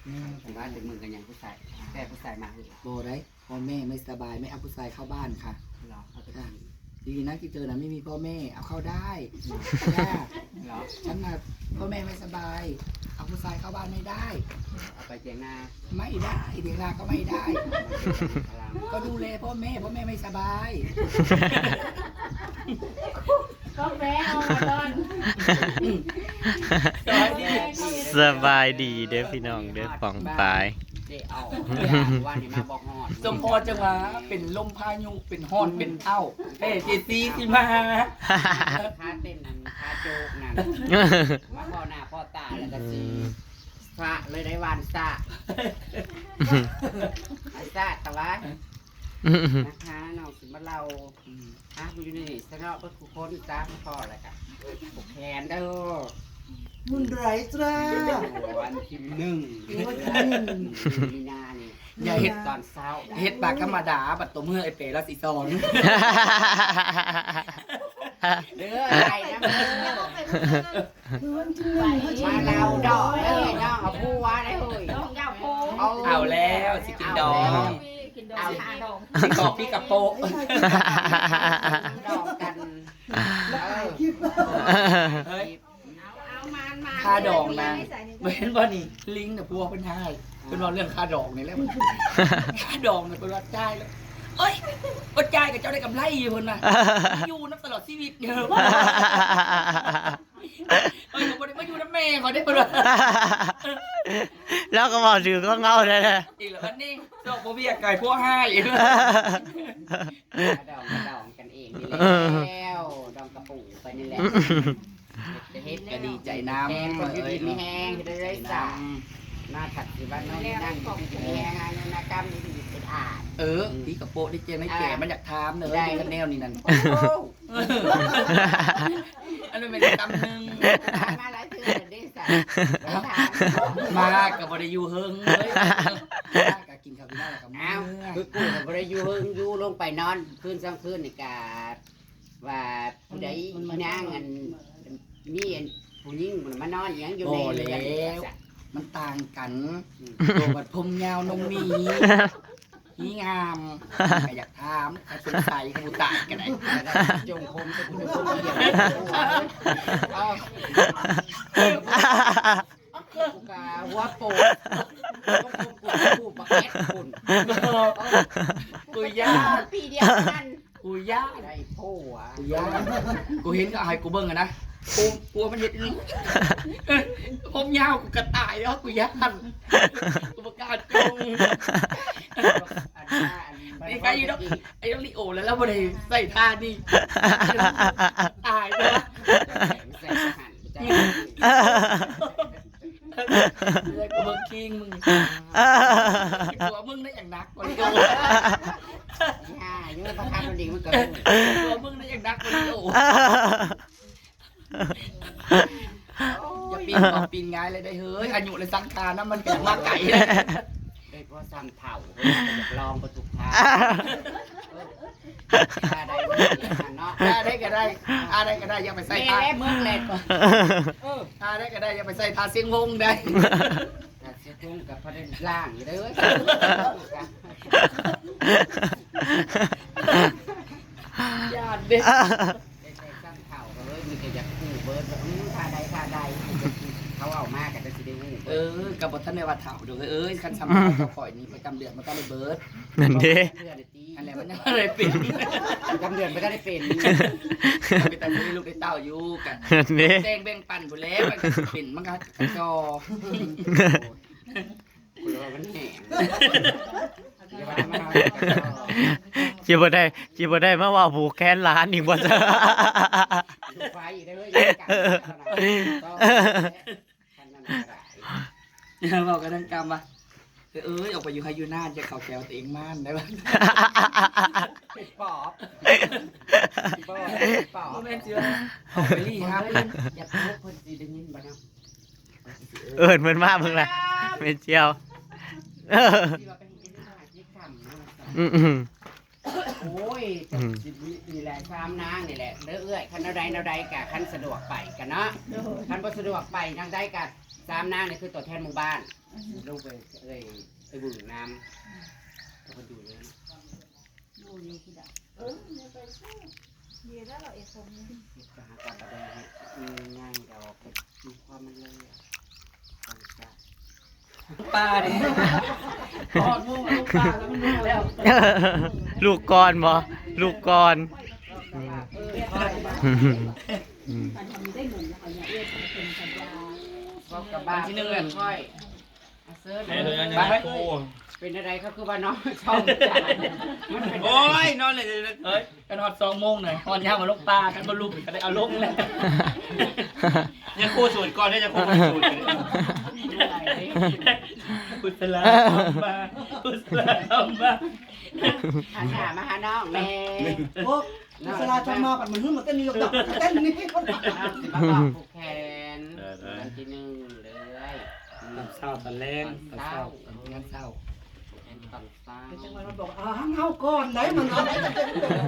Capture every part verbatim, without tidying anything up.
อืม ผมว่าเป็นมือกันยังผู้ชาย แต่ผู้ชายมาเหอะ บ่ได้ พ่อแม่ไม่สบาย ไม่เอาผู้ชายเข้าบ้านค่ะ เหรอ เอาแต่ผู้หญิง ค่ะ ดีนะที่เธอนะไม่มีพ่อแม่ เอาเข้าได้ เหรอ ฉันน่ะ พ่อแม่ไม่สบาย เอาผู้ชายเข้าบ้านไม่ได้ เอาไปเถียงนา ไม่ได้ เถียงนาก็ไม่ได้ พลัง ก็ดูแลพ่อแม่ พ่อแม่ไม่สบาย ก็แม่เอามาตอน สบายดี สบายดีเด้อพี่น้องเด้อ ป๋องปาย เจ๊เอา ว่านี่มาบอกฮอด สมพรจังหวะ เป็นลมพายุ เป็นฮ้อน เป็นอ้าว เอ้ย เจซีสิมา ท่าเต้นนั่น ท่าโจกนั่น มาพอหน้าพอตาแล้วก็สิ อืม สะเลยได้หวานสะ ไอ้สะตะวะ นะคะ น้องสิมาเล่า อืม อ่ะ อยู่ในนี่ซะเนาะ เพื่อทุกคนจ้า พอแล้วกัน ผูกแขนเด้อ มุนไรจ้า วันที่หนึ่ง วันที่หนึ่ง มีนานี่ อย่าเฮ็ด ตอนเช้า เฮ็ดปากธรรมดา บัดตัวเมื่อไอ้เป๋แล้วสิสอน เด้อ ไอ้นะ คือวันที่หนึ่งเขาจะ มาเล่าดอกเลยน้อง เอาผัวได้เฮ้ย ดอกยาวโพ เอา เอาแล้ว สิกินดอง เอาแล้ว กินดอง เอา หาดอง สิกอบพี่กระโปะ ดอกกัน แล้วถ่ายคลิป เฮ้ย เอา เอา มา มา ค่าดองนะ เห็นบ่นี่ ลิงก์น่ะ ผัวเพิ่นให้ เพิ่นเว้าเรื่องค่าดองนี่แหละ ค่าดองนี่เพิ่นว่าจ่ายแล้ว เอ้ย บ่จ่ายก็เจ้าได้กำไรอยู่เพิ่นว่า อยู่นำตลอดชีวิตเด้อ เอ้ย ก็บ่ได้มาอยู่นำแม่เขาเด้อเพิ่นว่า แล้วก็เว้าถือของเฮาแท้ๆ อีกแล้วอันนี้ ดอกบ่เบี้ยไก่ผัวให้ ดองดองกันเองนี่แหละ เออ แล้วดองกระปูไปนี่แหละ จะเฮ็ดก็ดีใจนำ แฮงคนอยู่ดีมีแฮง เอ้ย จะได้สร้าง มาขัดสิวันน้องนั่งอยู่ดีมีแฮง อายุนากรรมดีเป็นอาจ เออ พี่กระโปะได้เจอในแก่ อ่า มันอยากถามเนอะ ได้ อยู่คะแนนนี่นั่น โอ้โห อันนั้นเป็นกำหนึ่ง มาหลายเทื่อเด้อสาว มาก็บ่ได้อยู่เฮิงเลย มาก็กินข้าวกินน้ำแล้วก็เมื อ้าว อ คือกูก็บ่ได้อยู่เฮิง อยู่ลงไปนอนคืนสองคืนนี่กะว่าผู้ใดนางอัน มีอันผู้หญิงมานอนอิหยังอยู่ในเรือน บ่แล้ว มันต่างกัน อืม ตัวบัดผมยาวนมหมี หมีงาม ก็อยากถาม ถ้าสงสัยกูตายก็ได้ จงผมจะกูจะผมเดียว เอา กูกะหัวโปก กูกูบักแอดคุณ กูย่าน ปีเดียวกัน กูย่าน ได้ผัว กูย่าน กูเห็นเขาให้กูเบิ่งอะนะ กูกลัวมันเฮ็ดอีหลี ผมยาวกูกะตายแล้ว กูย่าน กูบ่กล้าจง อันนั้นอันนี้ นี่ใครอยู่ดอก ไอ้ดอกลิโอแล้ว แล้วบ่ได้ใส่ท่านี่ ตายแล้ว ใส่ทหารจ้ะ เลือดกูเบิ่งคิงมึง เออ ผัวมึงได้อย่างหนักกว่าลิโอ อย่าอยู่ในพระพักตร์มันดีมันก็รู้ ผัวมึงได้อย่างหนักกว่าลิโอ อย่าปีนของปีนง่ายเลยได้เฮ้ย อายุเลยสังขารนะมันก็อยากมาไกลเลย ได้พอซ้ำเฒ่า เฮ้ย อยากลองประสบการณ์ ท่าใดก็ได้เนาะ ท่าใดก็ได้ ท่าใดก็ได้ อย่าไปใส่ แม่ ท่า และเมืองแหลก เออ ท่าใดก็ได้ อย่าไปใส่ท่าเสียงวงได้ ท่าเสียงวงกับพระเด่นล่างอยู่เด้อ ย่านเด้ ได้ใส่ซ้ำเฒ่าก็เลยมีแต่อยากฮู้เบิดว่า อืม ท่าใดท่าใด เขาเอามาก็จะสิได้ฮู้เบิด เออ ก็บ่ทันได้ว่าเฒ่าดอกเอ้ย คันซ้ำเฒ่าเจ้าข่อยนี่ประจำเดือนมันก็ได้เบิด นั่นเด้ เดือน อันแหละมันยังบ่ได้เป็น ประจำเดือนมันก็ได้เป็น เป็นตาลูกได้เต้าอยู่กัน นั่นเด้ แบ่งแบ่งปันพู้นแหล้ว มันก็สิเป็น มันก็กระจอ คุณว่ามันแห้ง อย่าว่ามาหา สิบ่ได้ สิบ่ได้มาว่าผูกแขนหลานอีกบ่จ้ะ ถูกไฟอีกได้เว้ย ต้อง คันนั้นก็ได้ เว้ากันทั้งกรรมว่ะ เอ้ย ออกไปอยู่ไฮยูน่าจะเข้าแถวตัวเองม่านได้ปะ เป็นปอบ ปอบ เป็นปอบ บ่แม่นสิว่าออกไปรีหาเพิ่น อย่าพูดเพิ่นสิได้ยินบ่เนาะ เอิ้นเพิ่นมาเบิ่งล่ะ แม่นเจียว เออ สิว่าไปเฮ็ดงานที่ทำเนาะ อืมอืม โอ้ย อืม นี่แหละสามนางนี่แหละ เด้อเอื้อย คันแนวใดแนวใดกะ คันสะดวกไปกะเนาะ คันบ่สะดวกไปทางใดกะ สามนางนี่คือตัวแทนหมู่บ้าน ลูกไปเอ้ยไปบึงน้ำเขาก็อยู่เลย ดูอยู่ที่ใด เออเนี่ยไปสู้เดี๋ยวแล้วเราเอฟผมนี่ จะหาการประเดิมเห็ดง่ายดอกเห็ดมีความมันเลยอะ ปลาดิ ทอดหมูลูกปลาแล้วมันรู้แล้ว ลูกก่อนบ่ลูกก่อนอืมอืม พบกับบ้านที่หนึ่งเลยค่อย แม่เลยนะโอ้ เป็นอะไรเขาคือว่าน้องช่องมันเป็น โอ้ยนอนเลยเอ้ยกันฮอดสองโมงหน่อยฮอดยามมาลงปลากันมาลุกก็ได้เอาลงเลยยังคู่สูตรก่อนได้ยังคู่สูตรกุศลามากุศลามา อาถามมาหาน้องแม่ โอ้สลาทำมาปัดมันหึ่มมาเต้นนี่หรอกเต้นนี่ น้องสิมาบอกผูกแขนวันที่หนึ่งเลย ตอนเช้าตอนแรงตอนเช้าตอนเช้า แอนตอนเช้า จังหวะมันบอกอ่าห้ามเฮาก่อนไหนมันอะไรจะเป็นแบบ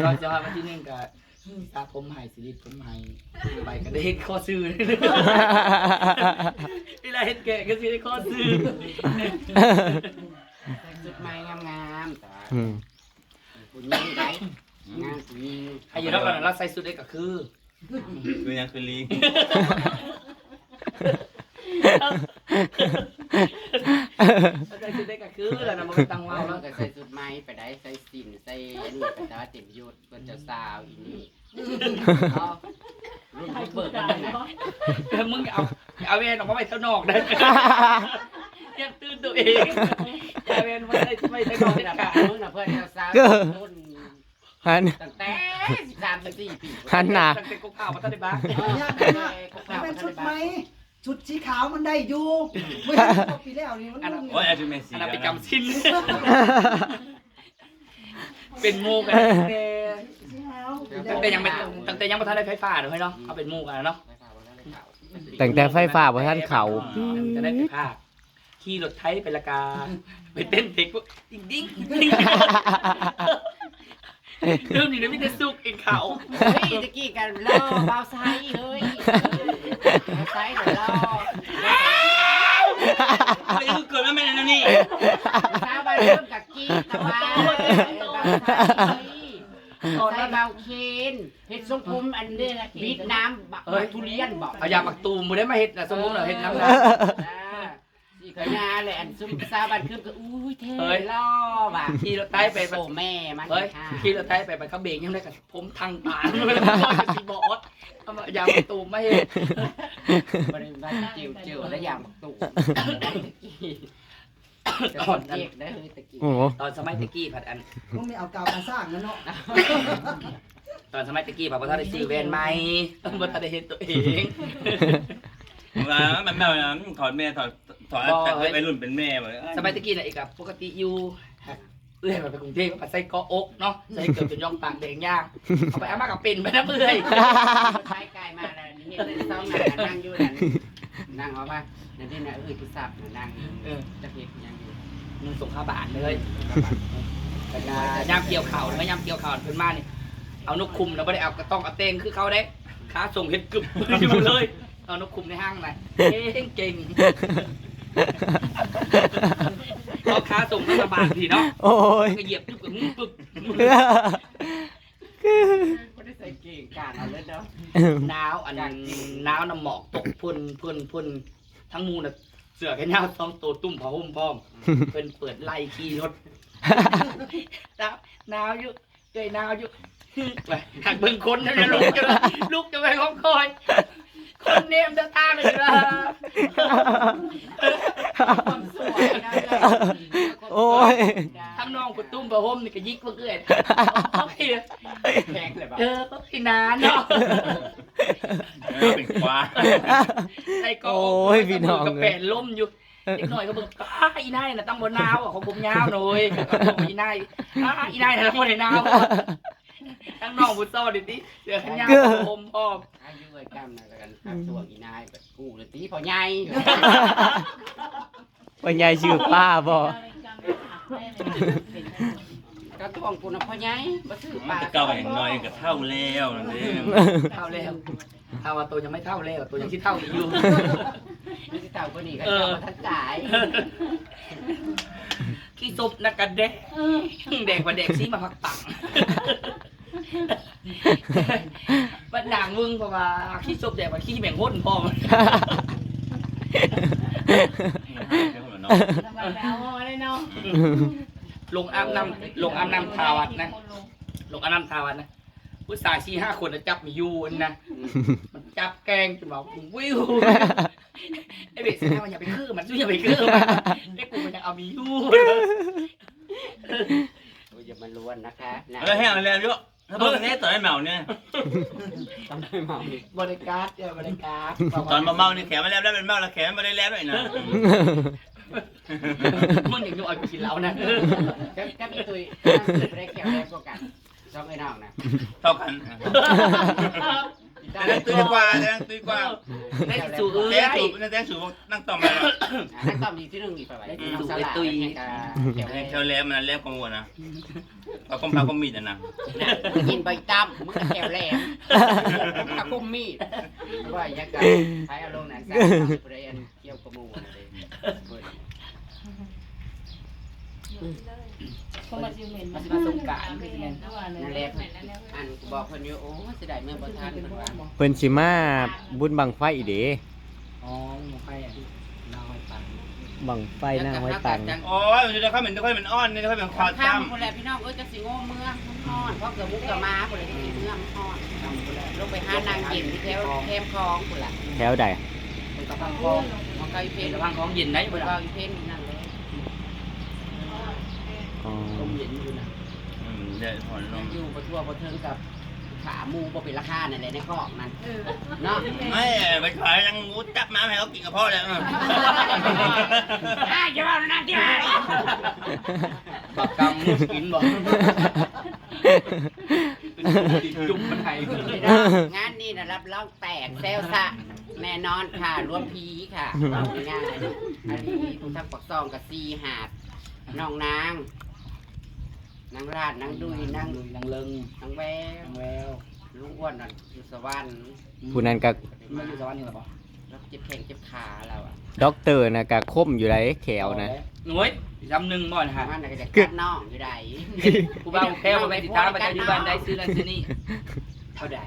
เราจะมาวันที่หนึ่งกับสระผมไห้สิริผมไห้ไปก็ได้เห็นข้อซื่อเวลาเห็นแก่ก็สิได้ข้อซื่อ ใส่ชุดใหม่งามๆแต่ว่า อืม ผู้หญิงได้งานผู้หญิง อายุเท่ากันเราใส่สุดได้ก็คือ คือยังคือลิง ใส่สุดได้ก็คือแล้วนะมันเป็นตัง ว่า เว้า เรา แล้ว ก็ใส่ชุดใหม่ไปได้ใส่สิ้นใส่อันนี้ไปแต่ว่าเต็มยศเพื่อนเจ้าสาวอีนี่เอารุ่นบุกเบิกกันนะ เออมึงเอาเอาแว่นออกมาไว้ข้างนอกได้ยังตื่นตัวเองอย่าแว่นไว้ไว้ข้างนอกเด็ดขาด มึงนะเพื่อนเจ้าสาวรุ่น หัน ตั้งแต่สิบสามสิบสี่ปี หันหน้า ตั้งแต่กูข่าวมาตั้งแต่บ้าน เออ เนี่ย ตั้งแต่กู มันเป็นชุดไหมชุดสีขาวมันได้อยู่เมื่อปีแล้วนี่มัน อันนั้น รุ่น โอ้ยอาจจะเป็นสี อันนั้นเป็น แล้วนะ กำชิ้น เป็นโมกันแต่ สีขาว ตั้งแต่ยังไม่ตั้งแต่ยังไม่ทันได้ไฟฟ้าเลยเนาะเขาเป็นโมกันเนาะ ตั้งแต่ไฟฟ้าบ่ทันเข้า จะได้ไปภาคขี่รถไถไปละกา ไปเต้นเด็กพวกอิงดิ้งอิงดิ้งเริ่มอยู่ในมิเตอร์สุกเองเขา เฮ้ยตะกี้กันล่อเบาไซเฮ้ยเบาไซเดี๋ยวล่อ ไม่ได้เกิดมาแม่นนี่ สาวบ้านเริ่มกับกีตะวันเบาไซเฮ้ยใส่เบาเคนเห็ดทรงผมอันนี้นะบิดน้ำบักทุเรียนบอก เอายาหมากตูมมาได้มาเห็ดนะสมมติเราเห็ดน้ำนะ จ้าสี่ขอยาเลยอันซุมสาวบ้านเคิมก็อุ้ยเท่หล่อว่ะ ขี่รถไถไป โอ้แม่มัน เฮ้ย ค่ะ ขี่รถไถไปไปเขาเบรกยังได้กับผมทางตาเลยสีบอสเอามายาหมากตูมมาเห็ด บริวารจิ๋วจิ๋วและอย่างตู ตอนนั้น เด็กได้เฮ้ยตะกี้ โอ้โห ตอนสมัยตะกี้ผัดอัน พวกนี้เอากาวมาสร้างนั่นเนาะ ตอนสมัยตะกี้ผัดพอท่านได้ซื้อแว่นใหม่พอท่านได้เห็นตัวเอง มามันแม่นะถอดแม่ถอดถอด บอก แต่เป็นวัยรุ่นเป็นแม่เลย สมัยตะกี้น่ะเอกกับปกติอยู่เอื้อยมาไปกรุงเทพฯมาใส่เกาะอกเนาะใส่เกือบจนย่องปากแดงย่างเอาไปเอามากับเป็นไปนะเอื้อย ใช้กายมาแล้วนี่เห็นเลยซ้อมงานนั่งอยู่นั่นนั่งเอามานั่นที่นั่นเอ้ยคือสับนั่ง เออ จะเห็นยังอยู่ นุ่งสงขาบาทเลยแล้วก็ยามเกี่ยวเข่าแล้วยามเกี่ยวเข่าเพิ่นมานี่เอานกคุมนะไม่ได้เอากระต้องเอาแตงคือเขาได้ขาส่งเห็ดกึบอยู่เลยเอานกคุมในห้างนะเก่งเก่งเอาขาส่งรัฐบาลพี่เนาะ โอ้ย ก็เหยียบปึ๊บปึ๊บปึ๊บ ไม่ได้ใส่เก่งกางเอาเลยเนาะ หนาวอันหนาวน้ำหมอกตกพ่นพ่นพ่นทั้งหมู่น่ะเสื้อแขนยาวสองตัวตุ้มผ้าห่มพร้อมเพิ่นเปิดไล่ขี่รถหนาวอยู่เอ้ยหนาวอยู่ไปหักเบิ่งคนนั่นน่ะลุกจะลุกจะไปของคอย คนเนมเดินทางเลยนะ ความสวยนะ โอ้ย ทั้งน้องกระตุ้มผ้าห่มนี่ก็ยิกเบิ่งเอื้อย แพงเลยบอก เออพี่นาเนาะ เออเป็นควาย ไอ้ก็ โอ้ยพี่น้อง กับแปนล้มอยู่เด็กน้อยก็เบิ่งอ้าอีนายน่ะตั้งบนนาวอ่ะของผมยาวหน่อยอีนายอ้าอีนายน่ะตั้งบนนาวอ่ะทั้งน้องบุญซ้อนดิติเสือขนยาวผมพร้อม อายุไอ้กำนะกันครับช่วงอีนายแบบกูเลยตีพ่อใหญ่ ว่าใหญ่ชื่อป้าบ่ กระทวงกูนะพ่อใหญ่มาซื้อปลา มันจะเก่าอย่างน้อยก็เท่าแล้วนั่นเอง เท่าแล้วเท่าว่าตัวยังไม่เท่าแล้วตัวยังที่เท่าอีกอยู่ มีเต่ากว่านี้ก็เจ้าบ่ทันตาย ขี้ซบนักกันเด้ เออ แดกกว่าแดกซี่มาพักปัง บัดนางมึงเพราะว่าขี้ซบแดกกว่าขี้แมงห้นพร้อม เดี๋ยวผมเนาะ ระบายไปเอาออกมาเลยเนาะ ลงอาบน้ำ ลงอาบน้ำทาวัดนะ ลงอาบน้ำทาวัดนะ ผู้ชายสี่ห้าคนน่ะจับมีอยู่นะ มันจับแกล้งจนว่าวิว ไอ้เบสถามว่าอย่าไปคือมัน อย่าไปคือมัน ไอ้กูมันยังเอามีอยู่ โอ้ยอย่ามาล้วนนะคะนะ เออ ให้เอาแล้วเยอะ ถ้าเบิ่งแน่ต่อยเมาเนี่ย ต้องได้เมาอีก บริการเจอบริการ ตอนมาเมานี่แขนมันแลบแล้วเป็นเมาแล้วแขนมันบ่ได้แลบเลยนะ มึงอย่างนี้เอากินเหล้านะ กับกับอีตุย บ่ได้แขวแลบกว่ากัน สองไอ้น้องนะ เท่ากัน แต่นั่งตุ้ยกว่า แต่นั่งตุ้ยกว่า ได้สูเอ้ย แต่สูนั่งแต่สูนั่งต่อมา อ่ะนั่งต่อมอีกที่หนึ่งอีกไปไว้ ได้สู น้องสาวหลาน ไอ้ตุ้ย เนี่ยก็แขวแลบ แถวแหลมมันแหลมกว่าหมู่นะ เอาก้มพาก้มมีดนะนะ มึงกินใบตำมึงก็แขวแหลม ก้มพาก้มมีด ว่าอย่างกับใช้อารมณ์นั้นซะ ผู้ใดอันเกี่ยวกับหมู่นะเด้ เพราะมันสิเหม็น มันสิมาสงกรานต์ นั่นแหละ อันกูบอกเพิ่นอยู่ โอ้ เสียดายเมืองบ่ทันเพิ่นว่า เพิ่นสิมาบุญบั้งไฟอีกเด้ อ๋อ บั้งไฟอ่ะ หน้าห้อยปัง บั้งไฟหน้าห้อยปัง โอ้ย มันจะได้ค่อยเหม็น ค่อยเหม็นอ่อน นี่ค่อยเหม็นคอจ้ำ ค่ำพุ่นแหละพี่น้องเอ้ย จักสิโง่เมืองมันฮ้อน เพราะเกือบมุกเกือบมาพุ่นแหละ จักสิเมืองมันฮ้อน ค่ำพุ่นแหละ ลงไปหานางเย็นที่แถวแคมคลองพุ่นล่ะ แถวใด มันก็พังคลอง มันก็อีเพ็ญ มันก็พังคลองเย็นได้ มันก็อีเพ็ญนั่นเลย อ๋อ ลมเย็นอยู่นะ อืม แดดฮ้อนลม อยู่บ่ทั่วบ่เทิงกับขาหมู่บ่เป็นราคานั่นแหละในคอกนั่น เออ เนาะ ไม่ ไปขายยังหมูจับมาให้เขากินกับพ่อเลย เออ อ่ะอย่าว่านั่นที่ไหน บักกำหมูกินบ่ เป็นจุ่มมันไทย งานนี้นะรับรองแตกแซวซะ แน่นอนค่ะ รวมผีค่ะ เอาง่ายๆ อันนี้ทางปากซองกับซีหาด น้องนาง นางราด นางดุย นาง นางเลิง นางแวว นางแวว ลุงอ้วนนั่นอยู่สวรรค์ ผู้นั้นก็ มันอยู่สวรรค์นี่หรอปะ แล้วเจ็บแข้งเจ็บขาเราอะ ด็อกเตอร์นะก็คมอยู่ไดแขวนะ โอ้ย อีกลำหนึ่งบ่อนฮะ มันน่ะก็จะกัดน้องอยู่ใด ผู้บ่าวแพ้วก็ไปติดตามไปอยู่บ้านได้ซื้อนั่นซื้อนี่ เท่าใด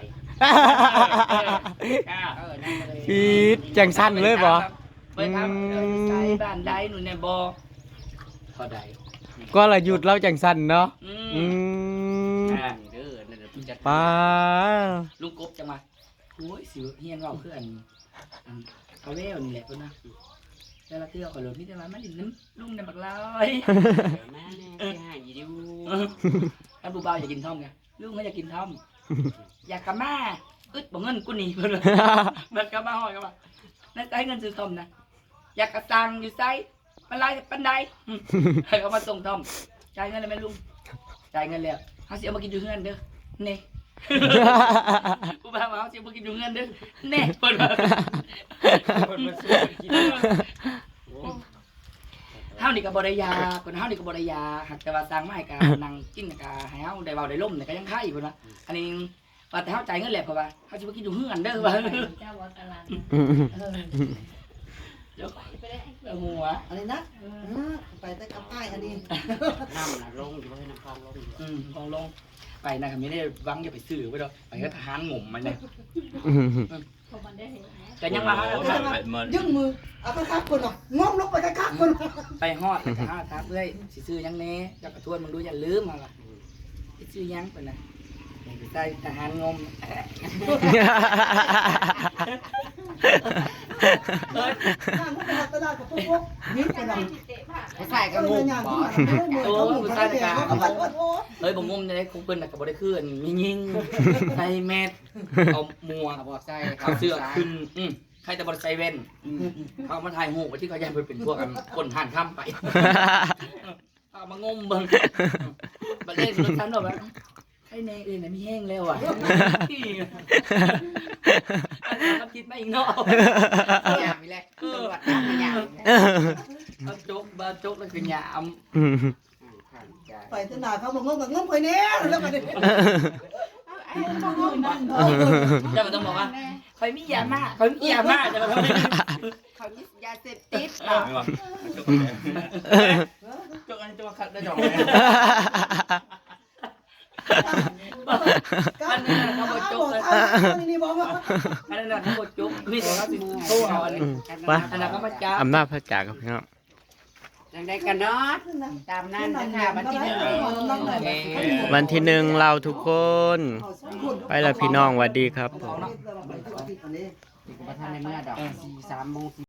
เออ นั่นเลย อีดจังสั้นเลยบ่ ไปถาม อืม ใส่บ้านได้หนูเนี่ยบ่ เท่าใด กลยุทธ์เราจังสั้นเนาะ อืม อืม อ่า เด้อ นั่นน่ะผู้จัด ป้า ลุงกบจังมา โอ้ย สิเฮียนเว้าคืออัน อัน เขาแววนี่แหละเพิ่นนะ แต่ละเทื่อข้อยโหลดมีแต่ว่ามาเล่นนำลุงนำบักลอย มาแน่สิหาอีดู เออ ถ้าผู้บ่าวอยากกินท่อมไง ลุงก็อยากกินท่อม อยากกะมา อึดบ่เงินกูนี่ เพิ่นว่า มันก็มาฮอดก็ว่า นั่นใช้เงินซื้อท่อมนะ อยากกะสั่งอยู่ไส ปานใด ปานใด อืม ให้เขามาส่งท่อม จ่ายเงินแล้วแม่ลุง จ่ายเงินแล้ว เฮาสิเอามากินอยู่เฮือนเด้อ เน่ ผู้บ่าวว่าเฮาสิเอามากินอยู่เฮือนเด้อ เน่ เพิ่นว่า เพิ่นมาซื้อกิน เฮานี่ก็บ่ได้อยาก เพิ่น เฮานี่ก็บ่ได้อยาก หากแต่ว่าสั่งมาให้ก็นั่งกินก็ให้เฮาได้เว้าได้ลมนี่ก็ยังไคเพิ่นว่า อันนี้ ว่าแต่เฮาจ่ายเงินแล้ว เพราะว่าเฮาสิบ่กินอยู่เฮือนเด้อว่า เจ้าว่าตลาด อืม เออ เดี๋ยว ไปได้ เอาหัว อันนี้นะ เออ อืม ไปแต่กับอ้ายอันนี้ น้ำน่ะลงอยู่ ให้น้ำคลองลงอยู่ อืม คลองลง ไปนะ คันมีได้หวังอย่าไปซื้อไว้ดอก ไปก็ทหารงมมันเนี่ย อืม เพราะมันได้เห็นไง ก็ยังว่า โอ้โห แต่ว่า แบบมัน ยื่นมือ เอาคักๆคนเนาะ งมลงไปคักๆคน ไปฮอดแล้วก็หาถามเอื้อย สิซื้อหยังแน่ เจ้าก็ทวนมึงดู อย่าลืมมาว่ะ ไปซื้อหยังเพิ่นน่ะ ไปใส่ทหารงม เฮ้ย ทางมันไปหาตลาดกับพวกพวกนี่กันเนาะ ไปใส่กระหมูบ่ โอ้ย ไปใส่กระหมู เฮ้ย บ่งมจะได้คบเพิ่นน่ะก็บ่ได้คืออันมียิง ใส่แมส เอาหมวก เอาบ่ใส่ เอาเสื้อขึ้น อืม ใครแต่บ่ได้ใส่แว่น อืม เขามาถ่ายรูปไว้ที่เขาย้านเพิ่นเป็นพวกอันคนห่านค่ำไป เอามางมเบิ่ง บัดเล่นรถคันแบบว่า ใครแน่เอ้ยนะมีแฮงแล้วอ่ะ มันคิดมาอีกเนาะ ยามอีกแล้ว เออ ตำรวจจับมายามอีกแล้ว เอาจก บ่าจกแล้วก็ยาม อืม ไปเถอะนะ เขาบอกงมกับงมข่อยแน่ แล้วบัดนี้ เจ้าก็ต้องบอกว่า ข่อยมียามา ข่อยมียามา แต่ว่าเขาไม่มี เขามียาเสพติดบ่ จกอันนี้จะมาคัดได้ดอก อันนี้นะเขาบ่จกเลย นี่บอกว่า อันนั้นนะเขาบ่จกมีแต่เขาสิโตเอาอันนี้ ไป อันนั้นก็มาจับ อำนาจพระจากครับพี่น้อง จังได๋กันเนาะตามนั้นนะคะวันที่หนึ่ง โอเค วันที่หนึ่งเราทุกคน ไปแล้วพี่น้องสวัสดีครับผม บ่ทันได้เมื่อดอกสี่สามโมง